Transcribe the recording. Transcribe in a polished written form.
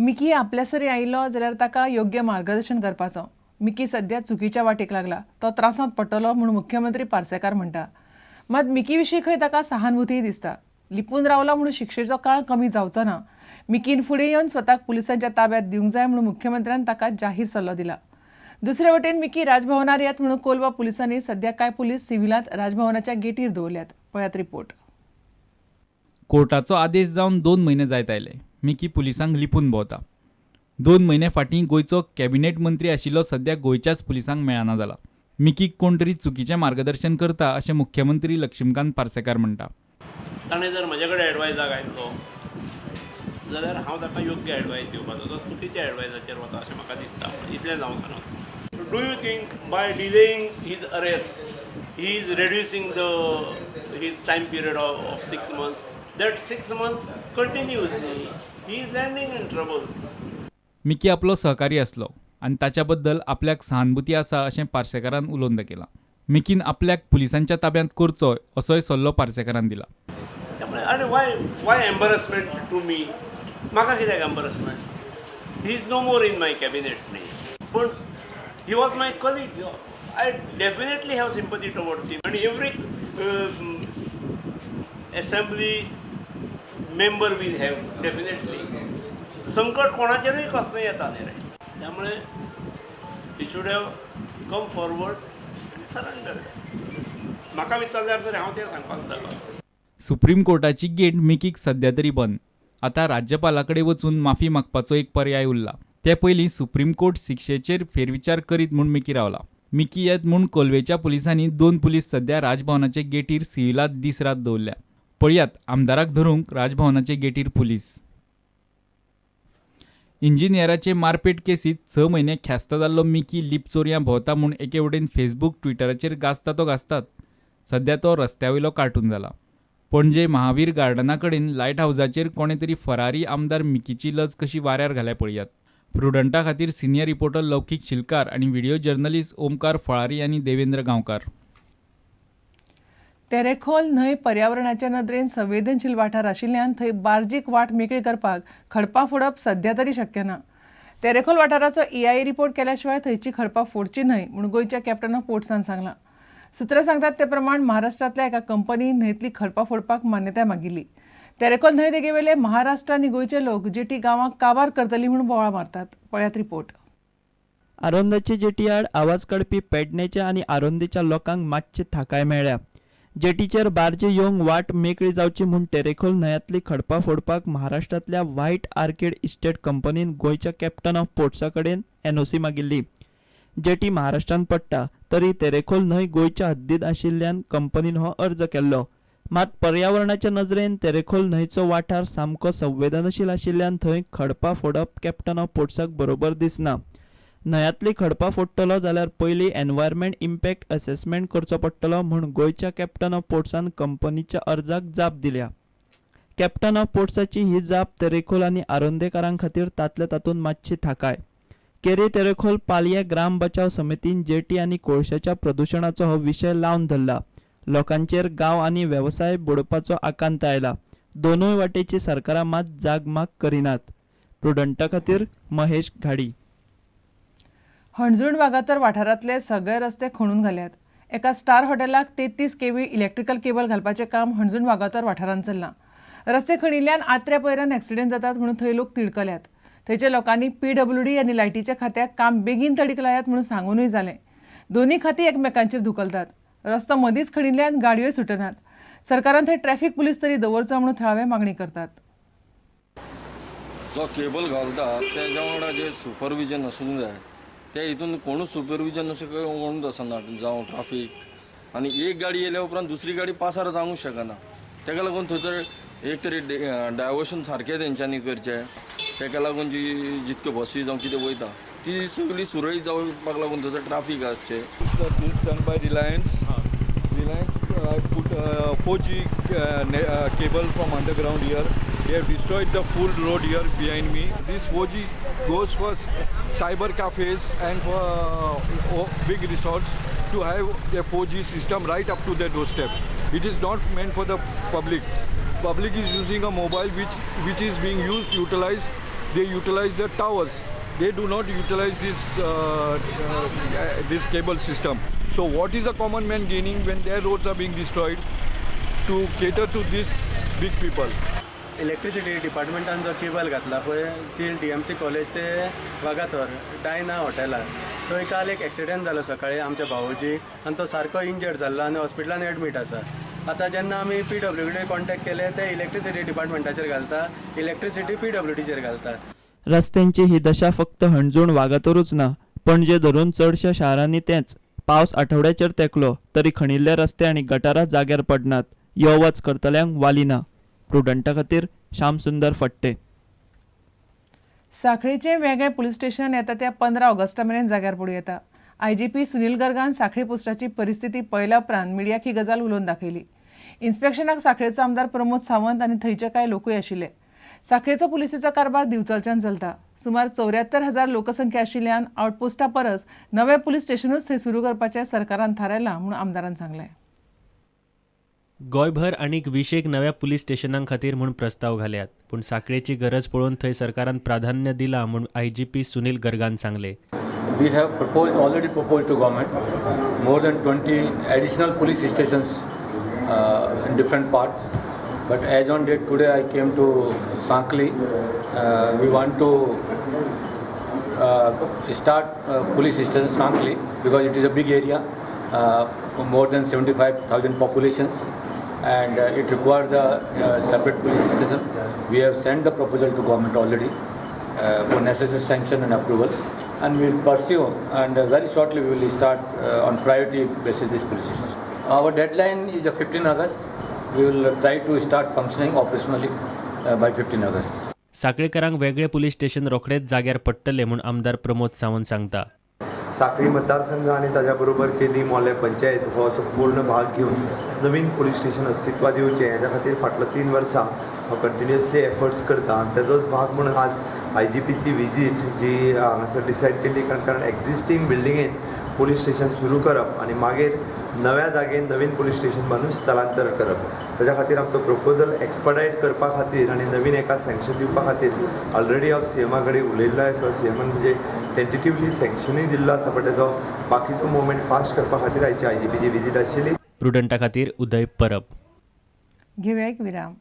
Mickey आपल्यासरी आयिल्लो जाल्यार ताका योग्य मार्गदर्शन करपाचो. मिकी सध्या चुकीच्या वाटेक लागला, तो त्रासांत पडटलो म्हूण मुख्यमंत्री पार्सेकार म्हणटा. मात मिकी विशीं खंय ताका सहानुभूतीय दिसता. लिपून रावला म्हणून शिक्षेचो काळ कमी जावचो ना. मिकीन फुडें येवन स्वताक पुलिसांच्या ताब्यात दिवंक जाय म्हणून मुख्यमंत्र्यान ताका जाहीर सल्लो दिला. दुसरे वटेन मिकी राजभवनार येत म्हणून कोलवा पुलिसांनी सध्या कांय पुलीस सिव्हिलांत राजभवनाच्या गेटीर दवरल्यात. पळयात रिपोर्ट. कोर्टाचो आदेश जावन 2 म्हयने जायत आयले. मिकी पुलिसांक लिपून भोंवता. 2 म्हयने फाटीं गोंयचो कॅबिनेट मंत्री आशिल्लो सध्या गोंयच्याच पुलिसांक मेळना जाला. मिकीक कोण तरी चुकीचें मार्गदर्शन करता अशें मुख्यमंत्री लक्ष्मीकांत पार्सेकार म्हणटा. ताणें जर म्हजे कडेन एडवायजाक आयलो जाल्यार हांव ताका योग्य एडवायज दिवपाचो. तो चुकीच्या एडवायजाचेर वता अशें म्हाका दिसता. इतलेंच हांव सांगता. Do you think by delaying his arrest he is reducing the his time period of 6 months? That 6 months continues, he is landing in trouble. Mickey आपलो सहकारी आसलो आनी ताच्या बद्दल आपल्याक सहानुभूती आसा अशें पार्सेकारान उलोवन दाखयलां. मिकीन आपल्याक पुलिसांच्या ताब्यांत करचो असोय सल्लो पार्सेकारान दिला. त्यामुळे आनी वाय एम्बरसमेंट टू मी? म्हाका कित्याक embarrassment? He is no more in my cabinet न्ही, पूण he was my colleague. I definitely have sympathy towards him आनी every assembly member will have definitely. संकट कोणाचेरूय कसलें येता न्ही रे, त्यामुळे he should have come forward आनी सरंडर. म्हाका विचारल्यार तरी हांव तें सांगपाक जाता. सुप्रीम कोर्टाची गेट मिकीक सध्या तरी बंद. आतां राज्यपाला कडेन वचून माफी मागपाचो एक पर्याय उरला. ते पयलीं सुप्रीम कोर्ट शिक्षेचेर फेरविचार करीत म्हूण मिकी रावला. मिकी येत म्हूण कोलवेच्या पुलिसांनी 2 पुलीस सध्या राजभवनाचे गेटीर सिव्हिलांत दीस रात दवरल्या. पळयात आमदाराक धरूंक राजभवनाचे गेटीर पुलीस. इंजिनियराचे मारपेट केसीत 6 म्हयने ख्यास्त जाल्लो मिकी लिपचोरयां भोंवता म्हूण एके वटेन फेसबूक ट्विटराचेर गाजता तो गाजतात. सध्या तो रस्त्या वयलो कार्टून जाला. पणजे महावीर गार्डना कडेन लायट हावजाचेर कोणे तरी फरारी आमदार मिकीची लज कशी वाऱ्यार घाल्या पळयात. प्रुडंटा खातीर सिनियर रिपोर्टर लौकीक शिलकार आनी व्हिडिओ जर्नलिस्ट ओमकार फळारी आनी देवेंद्र गांवकार. तेरेखोल न्हंय पर्यावरणाच्या नदरेन संवेदनशील वाठार आशिल्ल्यान थंय बार्जीक वाट मेकळी करपाक खडपां फोडप सध्या तरी शक्य ना. तेरेखोल वाठाराचो EIA report केल्या शिवाय थंयची खडपां फोडची न्हय म्हूण गोंयच्या कॅप्टन ऑफ पोर्ट्सान सांगलां. सुत्रां सांगतात ते प्रमाण महाराष्ट्रांतल्या एका कंपनीन न्हंयतली खडपां फोडपाक मान्यताय मागिल्ली. तेरेखोल न्हंय देगेवेले महाराष्ट्र आनी गोंयचे लोक जेटी गांवांक काबार करतली म्हूण बोवाळ मारतात. पळयात रिपोर्ट. आरोंदाचे जेटी आड आवाज काडपी पेडणेच्या आनी आरोंदेच्या लोकांक मातशी थाकाय मेळ्ळ्या. जेटीचेर बार्जी येवंक वाट मेकळी जावची म्हूण तेरेखोल न्हंयांतली खडपां फोडपाक महाराष्ट्रांतल्या व्हायट आर्केड इस्टेट कंपनीन गोंयच्या कॅप्टन ऑफ पोर्ट्सा कडेन NOC मागिल्ली. जेटी महाराष्ट्रांत पडटा तरी तेरेखोल न्हंय गोंयच्या हद्दीत आशिल्ल्यान कंपनीन हो अर्ज केल्लो. मात पर्यावरणाच्या नजरेन तेरेखोल न्हंयचो वाठार सामको संवेदनशील आशिल्ल्यान थंय खडपां फोडप कॅप्टन ऑफ पोर्ट्साक बरोबर दिसना. न्हंयांतली खडपां फोडटलो जाल्यार पयलीं एनवायरमेंट इम्पॅक्ट असेसमेंट करचो पडटलो म्हूण गोंयच्या कॅप्टन ऑफ पोर्ट्सान कंपनीच्या अर्जाक जाप दिल्या. कॅप्टन ऑफ पोर्ट्साची ही जाप तेरेखोल आनी आरोंदेकारां खातीर तांतले तातूंत मातशी थाकाय. केरी तेरेखोल पालये ग्राम बचाव समितीन जेटी आनी कोळशाच्या प्रदुशणाचो हो विशय लावन धरला. लोकांचेर गांव आनी वेवसाय बुडोवपाचो आकांत आयला. दोनूय वाटेची सरकारां मात जागमाग करिनात. प्रुडंटा खातीर महेश घाडी. हणजूण वागातोर वाठारांतले सगळे रस्ते खणून घाल्यात. एका स्टार हॉटेलाक 33 kV electrical cable घालपाचें काम हणजूण वागातोर वाठारांत चल्लां. रस्ते खणिल्ल्यान आत्र्या पयऱ्यान एक्सिडेंट जातात म्हणून थंय लोक तिडकल्यात. थंयच्या लोकांनी PWD आनी लायटीच्या खात्याक काम बेगीन तडीक लायात म्हणून सांगूनय जालें. दोनूय खातीं एकमेकांचेर धुकलतात. रस्तो मदींच खणिल्ल्यान गाडयोय सुटनात. सरकारान थंय ट्रॅफिक पुलीस तरी दवरचो म्हणून थळावे मागणी करतात. जो केबल घालता तेज्या वांगडा जे सुपरविजन आसूंक जाय ते हितून कोणूच सुपरविजन अशें कोणूच आसना, जावं ट्राफीक. आनी एक गाडी येयल्या उपरांत दुसरी गाडी पासार जावंक शकना. तेका लागून थंयसर एक तरी डायवर्शन सारकें तेंच्यांनी करचें. तेका लागून जी जितक्यो बसी जावं कितें वयता ती सगळी सुरळीत जावपाक लागून थंयसर ट्राफीक आसचें. This done by Reliance. Reliance put 4G cable from underground here. They have destroyed the full road here behind me. This 4G goes for cyber cafes and for big resorts to have a 4G system right up to their doorstep. It is not meant for the public. Public is using a mobile which is being utilized They utilize the towers. They do not utilize this cable system. So what is a common man gaining when their roads are being destroyed to cater to these big people? Electricity डिपार्टमेंटान जो cable घातला पळय ती DMC college ते Vagator Diana हॉटेलार, थंय काल एक accident जालो सकाळी आमच्या भावोजी आनी तो सारको इंजर्ड जाल्लो आनी हॉस्पिटलान एडमीट आसा. आतां जेन्ना आमी पीडब्ल्यूडी कॉन्टेक्ट केले ते इलेक्ट्रिसिटी डिपार्टमेंटाचेर घालता, इलेक्ट्रिसिटी पीडब्ल्यूडीचेर घालता. रस्त्यांची ही दशा फक्त हणजूण वागातोरूच ना, पणजे धरून चडश्या शारांनी तेंच. पावस आठवड्याचेर तेंकलो तरी खणिल्ले रस्ते आनी गटारां जाग्यार पडनात. यो वच करतल्यांक वाली ना. प्रुडंटा खातीर श्यामसुंदर फट्टे. सांखळीचें वेगळें पुलीस स्टेशन येता त्या 15 ऑगस्टा मेरेन जाग्यार पडूं येता. आयजीपी सुनील गर्गान सांखळी पोस्टाची परिस्थिती पळयल्या उपरांत मिडियाक ही गजाल उलोवन दाखयली. इन्स्पेक्शनाक सांखळेचो आमदार प्रमोद सावंत आनी थंयचे कांय लोकूय आशिल्ले. सांखळेचो पुलिसेचो कारभार दिवचलच्यान चलता. सुमार 74,000 लोकसंख्या आशिल्ल्यान आउटपोस्टा परस नवें पुलीस स्टेशनूच थंय सुरू करपाचें सरकारान थारायलां म्हूण आमदारान सांगलें. गोंयभर आनीक 20 नव्या पुलीस स्टेशनां खातीर म्हूण प्रस्ताव घाल्यात, पूण सांखळेची गरज पळोवन थंय सरकारान प्राधान्य दिलां म्हूण आयजीपी सुनील गर्गान सांगलें. We have already proposed to government more than 20 additional police stations in different parts. But as on date today, I came to Sankhali. We want to start police station Sankhali because it is a big area, more than 75,000 populations, and it requires the separate police station. We have sent the proposal to government already for necessary sanction and approval, and we will pursue, and very shortly we will start on priority basis this police station. Our deadline is 15 August. We will try to start functioning operationally by 15 August. सांखळेकारांक वेगळे police station रोखडेच जाग्यार पडटले म्हूण आमदार प्रमोद सावंत सांगता. सांखळी मतदारसंघ आनी ताज्या बरोबर केली मोलें पंचायत हो असो पूर्ण भाग घेवन नवीन पुलीस स्टेशन अस्तित्वात येवचें हेज्या खातीर फाटलो 3 वर्सां हांव कंटिन्युअसली एफर्ट्स करता आनी तेजोच भाग म्हणून आज आयजीपीची विजीट जी हांगासर डिसायड केल्ली, कारण एक्झिस्टींग बिल्डिंगेन पुलीस स्टेशन सुरू करप आनी मागीर नव्या जागेन नवीन पुलीस स्टेशन बांदून स्थलांतर करप, ताज्या खातीर आमचो प्रपोजल एक्सपडायट करपा खातीर आनी नवीन एका सँक्शन दिवपा खातीर ऑलरेडी हांव सीएमा कडेन उलयल्लो आसा. सीएमान म्हणजे टेंटेटिवली सँक्शनूय दिल्लो आसा, बट तेजो बाकीचो मुवमेंट फास्ट करपा खातीर आयची आयजीपीची विजीट आशिल्ली. प्रुडंटा खातीर उदय परब. घेवया एक विराम.